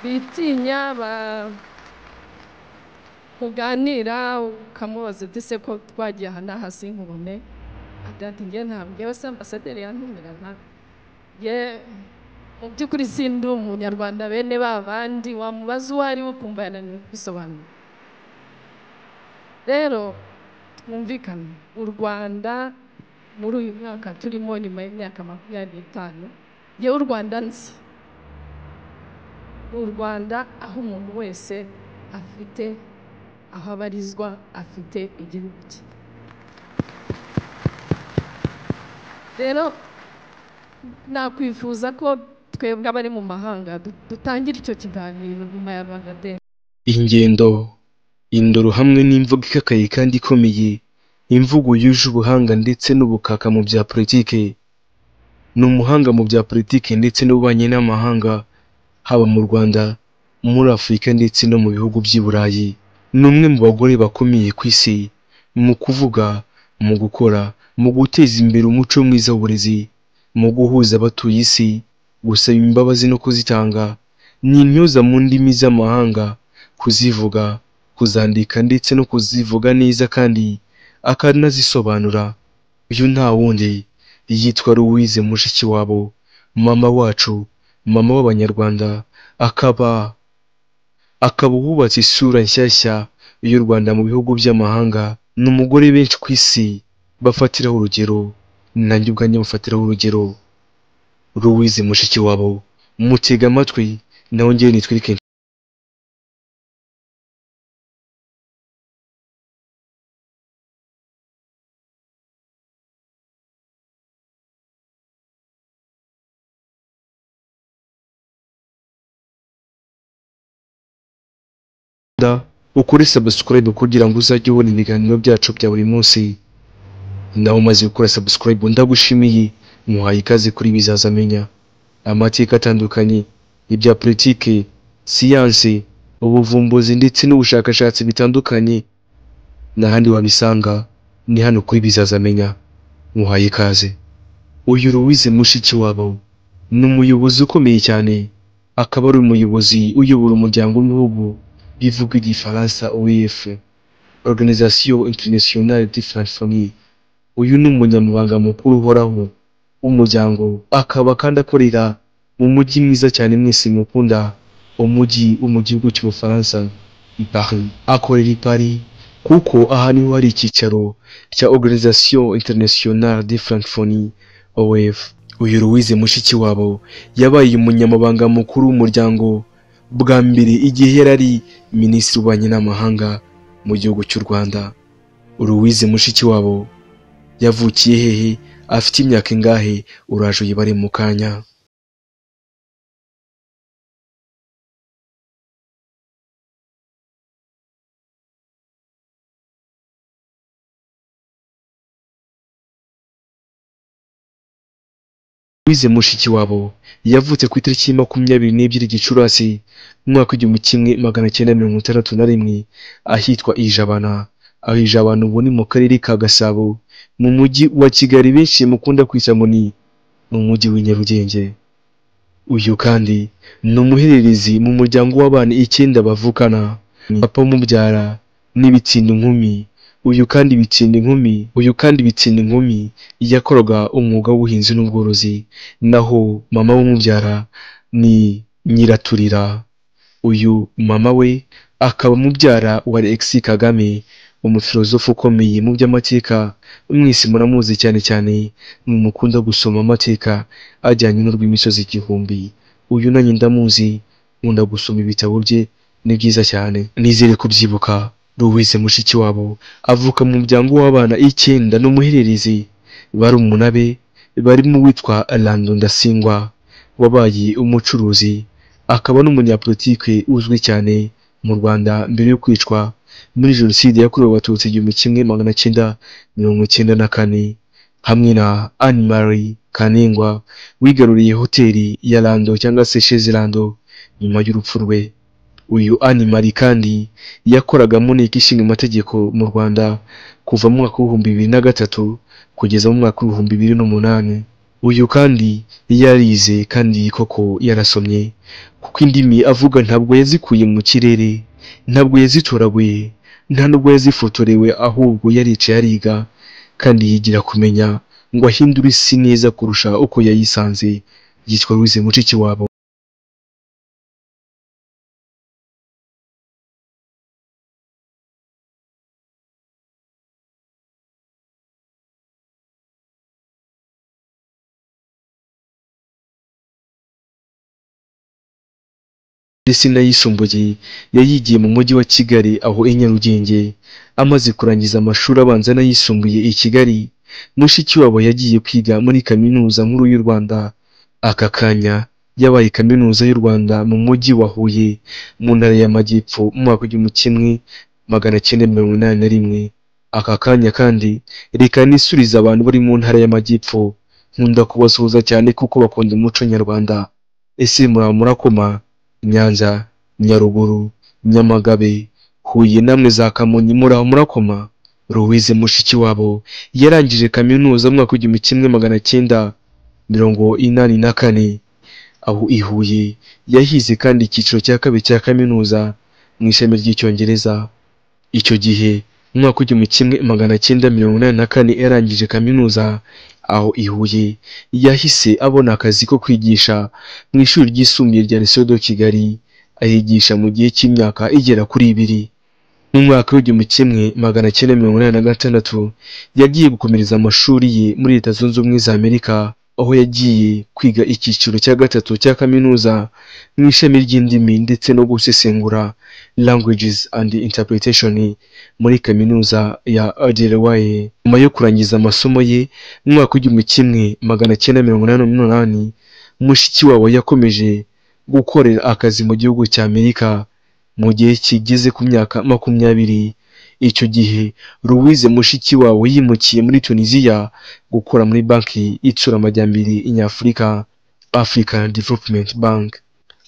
Bitinya, muganira ukamubaza uti se ko twagiye aha n'aha sinkubone, ati njye ntabwo njyewe se ambasaderi yantumira, njye mu by'ukuri sindi umunyarwanda bene ba bandi, wamubaza uwo ari we ukumva yananiwe kubisobanura. Rero twumvikane, u Rwanda muri uyu mwaka turimo nyuma y'imyaka 25, njyewe u Rwanda nzi ni u Rwanda aho umuntu wese afite aho abarizwa, afite igihugu cye. Rero nakwifuza ko twebwe abari mu mahanga dutangira icyo kiganiro nyuma ya Rwanda Day. Ingendo, indoro hamwe n'imvugo ikakaye kandi ikomeye, imvugo yuje ubuhanga ndetse n'ubukaka mu bya politike. Ni umuhanga mu bya politike ndetse n'ububanyi n'amahanga, haba mu Rwanda, muri Afurika ndetse no mu bihugu by'i Burayi. Ni umwe mu bagore bakomeye ku isi mu kuvuga, mu gukora, mu guteza imbere umuco mwiza w'uburezi, mu guhuza abatuye isi, gusaba imbabazi no kuzitanga. Ni intyoza mu ndimi z'amahanga, kuzivuga, kuzandika ndetse no kuzivuga neza kandi akanazisobanura. Uyu nta wundi, yitwa Louise Mushikiwabo, mama wacu, mama w'Abanyarwanda, akaba wubatse isura nshyashya y'u Rwanda mu bihugu by'amahanga. Ni umugore benshi ku isi bafatiraho urugero, nanjye ubwanjye mufatiraho urugero. Louise Mushikiwabo, mutega amatwi, nawe njyewe nitwirike. Ukore subscribe kugira ngo uzajye ubona ibiganiro byacu bya buri munsi. Nawe umaze gukora subscribe ndagushimiye, muhaye ikaze kuri Bizaza Menya. Amateka atandukanye, ibya politike, siyansi, ubuvumbuzi ndetse n'ubushakashatsi bitandukanye, n'ahandi wabisanga ni hano kuri Bizaza Menya. Muhaye ikaze. Uyu Louise Mushikiwabo ni umuyobozi ukomeye cyane, akaba ari umuyobozi uyobora umuryango w'ibihugu bivuga igifaransa OIF, Organisation Internationale de Francophonie. Uyu ni umunyamabanga mukuru uhoraho w'umuryango, akaba kandi akorera mu mujyi mwiza cyane mwese mukunda, umujyi wo mu gihugu cy'Ubufaransa, i Paris. Akorera i Paris kuko aha niho hari icyicaro cya Organisation Internationale de Francophonie OIF. Uyu Louise Mushikiwabo yabaye umunyamabanga mukuru w'umuryango bwa mbere igihe yari ari minisitiri w'ububanyi n'amahanga mu gihugu cy'u Rwanda. Louise Mushikiwabo yavukiye hehe, afite imyaka ingahe? Uraje uyibare mu kanya. Louise Mushikiwabo yavutse ku itariki 22 Gicurasi mu mwaka 1961 ahitwa Ijabana. Aho Ijabana ubu ni mu karere ka Gasabo mu mujyi wa Kigali, benshi mukunda kwita ngo ni mu mujyi w'i Nyarugenge. Uyu kandi ni umuhererezi mu muryango w'abana 9 bavukana. Papa umubyara ni Bitsinda Inkumi. Uyu kandi Bitsinda Inkumi yakoraga umwuga w'ubuhinzi n'ubworozi, naho mama w'umubyara ni Nyiraturira. Uyu mama we akaba mubyara wa Alexis Kagame, umufilozofu ukomeye mu by'amateka, mwese muramuzi cyane cyane mukunda gusoma amateka ajyanye n'urw'imisozi igihumbi. Uyu nanjye ndamuzi, nkunda gusoma ibitabo bye, ni byiza cyane. Nizere kubyibuka. Louise Mushikiwabo avuka mu muryango w'abana 9 n'umuhererezi. Barumuna be barimo uwitwa Lando Ndasingwa wabaye umucuruzi, akaba n'umunyapolitike uzwi cyane mu Rwanda mbere yo kwicwa muri Jenoside yakorewe Abatutsi 1994, hamwe na Anne Marie Kanengwa wigaruriye hoteli ya Lando cyangwa se Chez Lando nyuma y'urupfu rwe. Uyu Anne Marie kandi yakoraga mu nteko ishinga amategeko mu Rwanda kuva mu mwaka wa 2003 kugeza mu mwaka wa 2008. Uyu kandi yarize kandi koko yarasomye, kuko indimi avuga ntabwo yazikuye mu kirere, ntabwo yazitoraguye, nta nubwo yazifotorewe, ahubwo yaricaye ariga kandi yigira kumenya ngo ahindure isi neza kurusha uko yayisanze. Yitwa Louise Mushikiwabo. Ndetse n'ayisumbuye yayigiye mu mujyi wa Kigali aho i Nyarugenge. Amaze kurangiza amashuri abanza n'ayisumbuye i Kigali, Mushikiwabo yagiye kwiga muri Kaminuza Nkuru y'u Rwanda. Aka kanya yabaye Kaminuza y'u Rwanda mu mujyi wa Huye mu ntara y'Amajyepfo mu mwaka w'1981. Aka kanya kandi reka nisurize abantu bari mu ntara y'Amajyepfo, nkunda kubasuhuza cyane kuko bakunda umuco nyarwanda. Ese muraba murakoma? Nyanza, Nyaruguru, Nyamagabe, Huye namwe za Kamonyi muraho murakoma? Louise Mushikiwabo yarangije kaminuza mu mwaka w'1984 aho i Huye. Yahize kandi icyiciro cya kabiri cya kaminuza mu ishami ry'Icyongereza. Icyo gihe mu mwaka w'1984 yarangije kaminuza aho i Huye, yahise abona akazi ko kwigisha mu ishuri ryisumbuye rya Lycée de Kigali, ahigisha mu gihe cy'imyaka igera kuri 2. Mu mwaka w'1986 yagiye gukomereza amashuri ye muri Leta Zunze Ubumwe za Amerika, aho yagiye kwiga icyiciro cya gatatu cya kaminuza mu ishami ry'indimi ndetse no gusesengura Languages and Interpretation muri kaminuza ya Delaware. Nyuma yo kurangiza amasomo ye mu mwaka w'1988, Mushikiwabo yakomeje gukorera akazi mu gihugu cya Amerika mu gihe kigeze ku myaka 20. Icyo gihe Louise Mushikiwabo yimukiye muri Tunisia gukora muri banki itsura amajyambere Nyafurika, African Development Bank.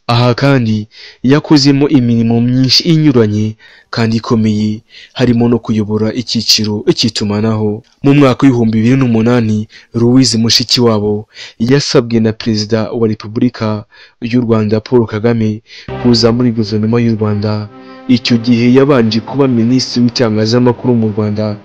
Aha kandi yakozemo imirimo myinshi inyuranye kandi ikomeye, harimo no kuyobora icyiciro cy'itumanaho. Mu mwaka w'2008 Louise Mushikiwabo yasabwe na Perezida wa Repubulika y'u Rwanda Paul Kagame kuza muri Guverinoma y'u Rwanda. Icyo gihe yabanje kuba Minisitiri w'Itangazamakuru mu Rwanda,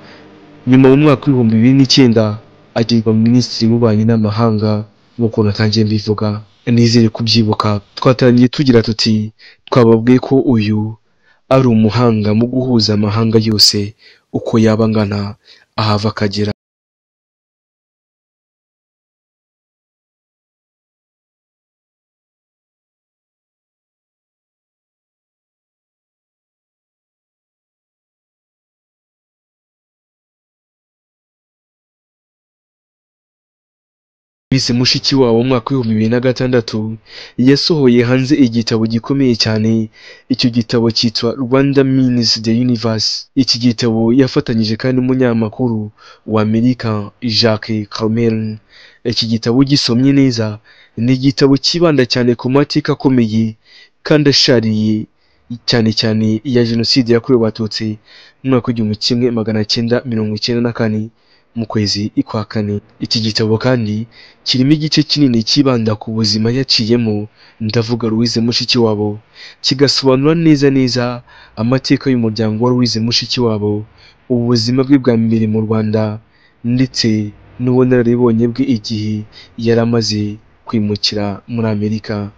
nyuma mu mwaka w'2009 agirwa Minisitiri w'Ububanyi n'Amahanga. Nk'uko natangiye mbivuga, nizere kubyibuka, twatangiye tugira tuti twababwiye ko uyu ari umuhanga mu guhuza amahanga yose uko yaba angana, ahava akagera. Louise Mushikiwabo mu mwaka w'2006 yasohoye hanze igitabo gikomeye cyane. Icyo gitabo cyitwa Rwanda Means the Universe. Iki gitabo yafatanyije kandi n'umunyamakuru wa Amerika Jacques Carmel. Iki gitabo gisomye neza ni igitabo cyibanda cyane ku mateka akomeye kandi ashariye, cyane cyane iya Jenoside yakorewe Abatutsi mu mwaka w'1994 mu kwezi kwa kane. Iki gitabo kandi kirimo igice kinini cyibanda ku buzima yaciyemo, ndavuga Louise Mushikiwabo, kigasobanura neza neza amateka y'umuryango wa Louise Mushikiwabo, ubuzima bwe bwa mbere mu Rwanda ndetse n'ubunararibonye bwe igihe yari amaze kwimukira muri Amerika.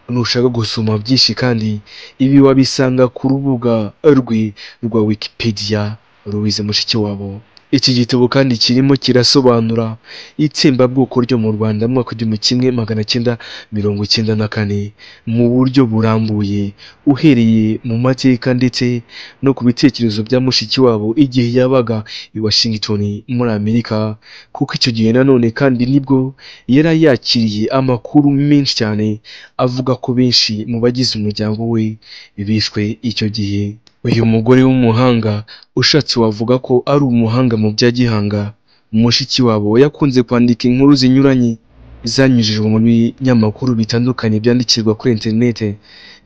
Nushaka gusoma byinshi kandi ibi wabisanga ku rubuga rwe rwa Wikipedia, Louise Mushikiwabo. Iki gitabo kandi kirimo kirasobanura itsembabwoko ryo mu Rwanda mu mwaka w'1994 mu buryo burambuye, uhereye mu mateka ndetse no ku bitekerezo bya Mushikiwabo igihe yabaga i Washington muri Amerika, kuko icyo gihe nanone kandi nibwo yari yakiriye amakuru menshi cyane avuga ko benshi mu bagize umuryango we bishwe icyo gihe. Uyu mugore w'umuhanga ushatse wavuga ko ari umuhanga mu bya gihanga, Mushikiwabo yakunze kwandika inkuru zinyuranye zanyujijwe mu binyamakuru bitandukanye byandikirwa kuri interinete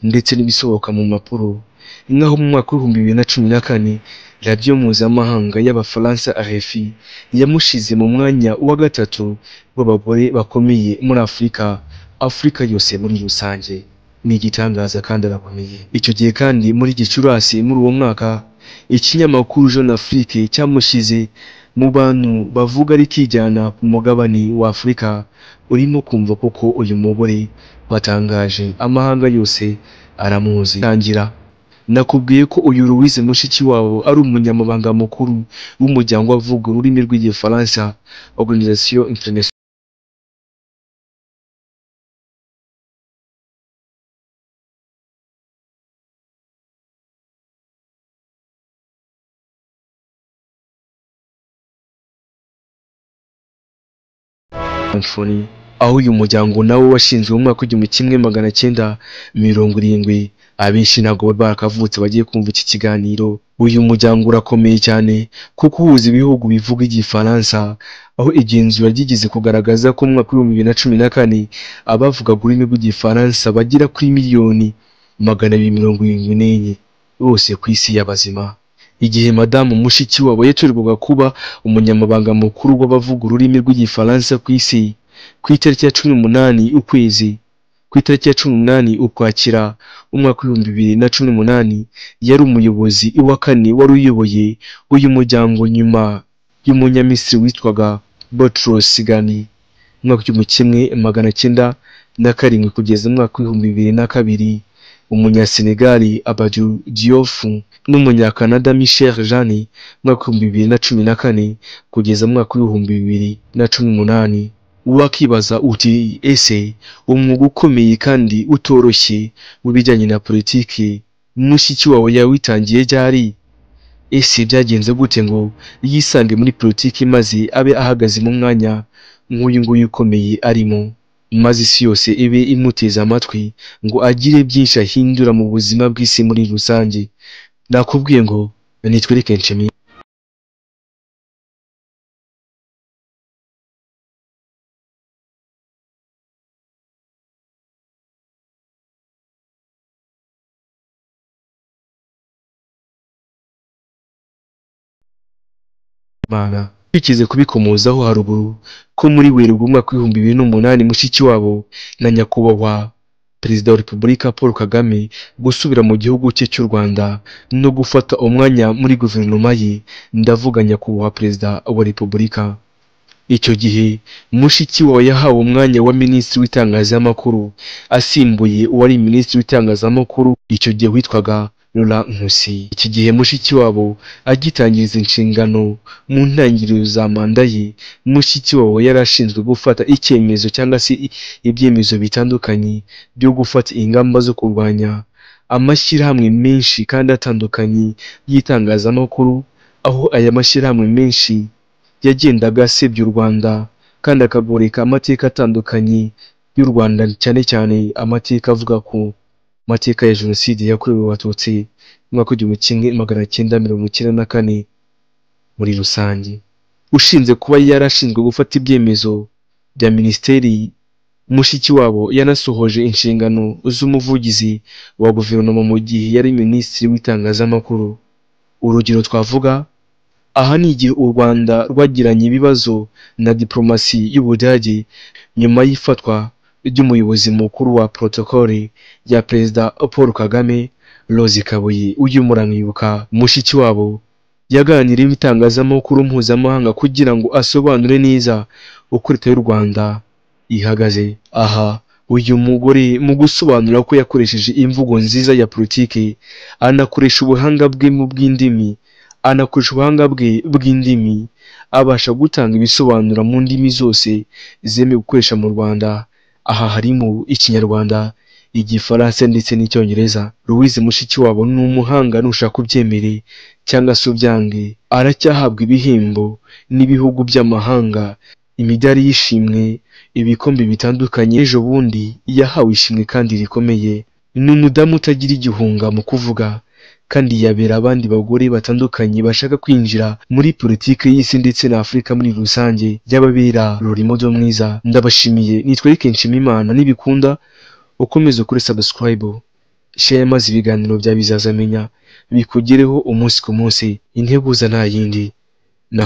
ndetse n'ibisohoka mu mpapuro. Nk'aho mu mwaka w'2014 Radiyo mpuzamahanga y'Abafaransa RFI yamushize mu mwanya wa gatatu w'abagore bakomeye muri Afurika, Afurika yose muri rusange. Ni igitangaza kandi arakomeye. Icyo gihe kandi muri Gicurasi muri uwo mwaka, ikinyamakuru Jeune Afrique cyamushyize mu bantu bavuga rikijyana ku mugabane wa Afurika. Urimo kumva koko uyu mugore watangaje amahanga yose aramuzi. Tangira nakubwiye ko uyu Louise Mushikiwabo ari umunyamabanga mukuru w'umuryango w'abavuga ururimi rw'Igifaransa, Organisation Internationale Francophonie, aho uyu muryango nawo washinzwe mu mwaka w'1970. Abenshi ntabwo bari barakavutse bagiye kumva iki kiganiro. Uyu muryango urakomeye cyane kuko uhuza ibihugu bivuga Igifaransa, aho igenzura ryigeze kugaragaza ko mu mwaka w'2014 abavugaga ururimi rw'Igifaransa bagera kuri 274,000,000 bose ku isi y'abazima. Igihe Madamu Mushikiwabo yatorerwaga kuba umunyamabanga mukuru w'abavuga ururimi rw'Igifaransa ku isi, ku itariki ya 18 ukwezi ku itariki ya 18 Ukwakira umwaka w'2018, yari umuyobozi wa kane wari uyoboye uyu muryango nyuma y'umunyamisiri witwaga Boutros Ghali mu mwaka w'1907 kugeza mu mwaka w'2002, umunyasenegali Abdou Diouf n'umunyakanada Michel Jeanne mu mwaka w'2014 kugeza mu mwaka w'2018. Wakibaza uti ese umwuga ukomeye kandi utoroshye mu bijyanye na politiki Mushikiwabo yawitangiye ryari? Ese byagenze gute ngo yisange muri politiki maze abe ahagaze mu mwanya nk'uyu nguyu ukomeye arimo, maze isi yose ibe imuteze amatwi ngo agire byinshi ahindura mu buzima bw'isi muri rusange? Nakubwiye ngo nitwereke nshimi Imana. Twikize kubikomozaho haruguru ko muri Werurwe umwaka w'2008 Mushikiwabo na Nyakubahwa Perezida wa Repubulika Paul Kagame gusubira mu gihugu cye cy'u Rwanda no gufata umwanya muri guverinoma ye, ndavuga Nyakubahwa Perezida wa Repubulika. Icyo gihe Mushikiwabo yahawe umwanya wa Minisitiri w'Itangazamakuru asimbuye uwari Minisitiri w'Itangazamakuru icyo gihe witwaga Laurent Nkusi. Iki gihe Mushikiwabo agitangiza inshingano mu ntangiriro za manda ye, Mushikiwabo yari ashinzwe gufata icyemezo cyangwa se ibyemezo bitandukanye byo gufata ingamba zo kurwanya amashyirahamwe menshi kandi atandukanye y'itangazamakuru, aho aya mashyirahamwe menshi yagendaga asebya u Rwanda kandi akagoreka amateka atandukanye y'u Rwanda, cyane cyane amateka avuga ku mateka ya Jenoside yakorewe Abatutsi mu mwaka w'1994 muri rusange. Ushinze kuba yarashinzwe gufata ibyemezo bya Minisiteri, Mushikiwabo yanasohoje inshingano z'umuvugizi wa guverinoma mu gihe yari Minisitiri w'Itangazamakuru. Urugero twavuga aha ni igihe u Rwanda rwagiranye ibibazo na diplomasi y'Ubudage nyuma y'ifatwa ry'umuyobozi mukuru wa protocole ya Perezida Paul Kagame, Rose Kabuye. Uyu muramwibuka. Mushikiwabo yaganiriye n'itangazamakuru mpuzamahanga kugira ngo asobanure neza uko leta y'u Rwanda ihagaze. Aha uyu mugore mu gusobanura ko yakoresheje imvugo nziza ya politiki, anakoresha ubuhanga bwe mu bw'indimi, anakoresha ubuhanga bwe bw'indimi, abasha gutanga ibisobanuro mu ndimi zose zemewe gukoresha mu Rwanda. Aha harimo Ikinyarwanda, Igifaransa ndetse n'Icyongereza. Louise Mushikiwabo ni umuhanga, nushaka ubyemere cyangwa se ubyange, aracyahabwa ibihembo n'ibihugu by'amahanga, imidari y'ishimwe, ibikombe bitandukanye. Ejo bundi yahawe ishimwe kandi rikomeye. Ni umudamu utagira igihunga mu kuvuga, kandi yabera abandi bagore batandukanye bashaka kwinjira muri politiki y'isi ndetse na Afurika muri rusange, yababera rurimodo mwiza. Ndabashimiye, nitwa Eric Nshimiyimana. Nibikunda ukomeze kuri subscribe. Share maze ibiganiro bya Bizazamenya bikugereho umunsi ku munsi. Integuza nta yindi.